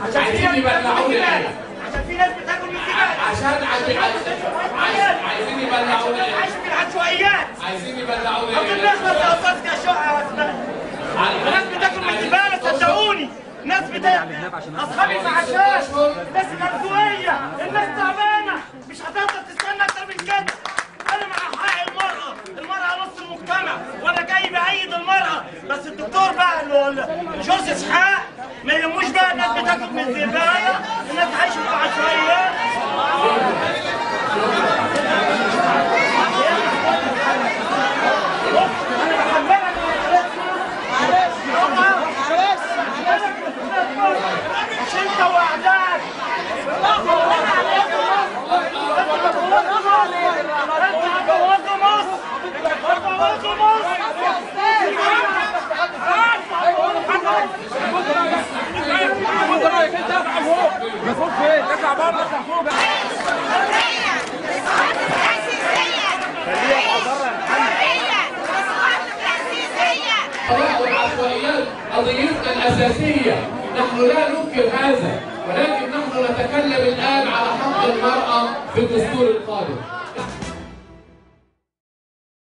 عايزين يبلعونا ايه؟ عشان في ناس بتاكل من الزبالة، عشان عايزين يبلعونا ايه؟ عايش في العشوائيات، عايزين يبلعونا ايه؟ نخلص يا استاذ ناس بتاكل من الزبالة، صدقوني. ناس بتاكل، اصحاب المعاشات، الناس الارزويه، الناس تعبانة، مش هتقدر تستنى اكتر من كده. انا مع حق المراة، المراة نص المجتمع، وانا جاي بايد المراة، بس الدكتور بقى اللي هو جورج اسحاق ما يهموش بقى الناس بتاكل من الزبالة، الناس عايشه في العشوائيات. انا بحملك مش انت واعدائك. والعشوائيات قضيتنا الأساسية، نحن لا ننكر هذا، ولكن نحن نتكلم الآن على حق المرأة في الدستور القادم.